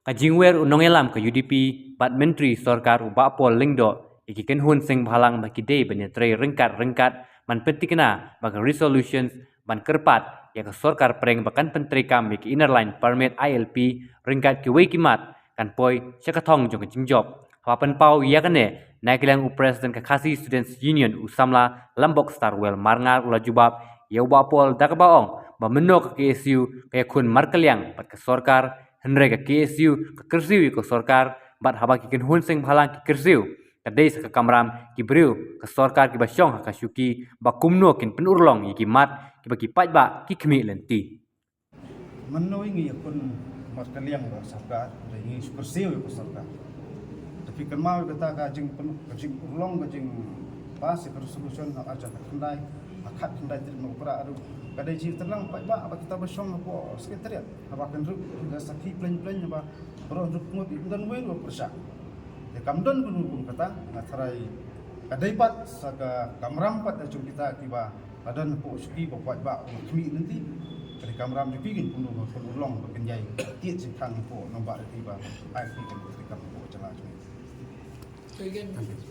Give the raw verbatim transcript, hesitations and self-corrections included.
Ka jingwer u nongïalam ka U D P bad Myntri Sorkar u Bah Paul Lyngdoh ïa ki kynhun seng bhalang ba ki dei ban ïatrei ryngkat ryngkat ban pynthikna ba ka resolutions ban kyrpad ïa ka sorkar pdeng ba kan pyntreikam ïa ki Inner Line Permit, I L P, ryngkat kiwei ki mat kan poi sha ka thong jong ka jingjop. Haba pynpaw ïa kane, na ka liang u President ka Khasi Students Union u samla Lambok Starwell Marngar u la jubab ïa u Bah Paul da kaba ong ba mynno ka K S U ka ïakhun markylliang bad ka sorkar, hynrei ka K S U ka kyrsiew ïa ka sorkar, bad haba ki kynhun seng bhalang ki kyrsiew, ka dei sa ka kamram ki briew ka sorkar kiba shong ha ka shuki ba kumno kin pynurlong ïa ki mat kiba ki paidbah ki khmih lynti. Mynno ngi ïakhun markylliang bad sorkar, da ngi shu kyrsiew ïa ka sorkar. Te phi kynmaw ïa kata ka jingpyn-, ka jingurlong, ka jingpass ïa ka resolution ha ka arhajar khyndai, ha khatkhyndai tarik Naiwieng ruh. Ka dei jingtynrang paidbah ba kita ba shong hapoh Secretariat. Haba kan ruh da sakhi pleng pleng haba baroh ruh ngut ym don wei ruh pyrshah. Te kam don kano kum kata, nga tharai ka dei pat sa ka kamram pat da jong kita kiba la don hapoh shuki ba paidbah u khmih lynti. Ka dei kamram jong ki, kin kumno ban pynurlong ba kan ïai tied jingkhang hapoh nongbah riti ba ai ki kan bud kam hapoh jylla jong ngi.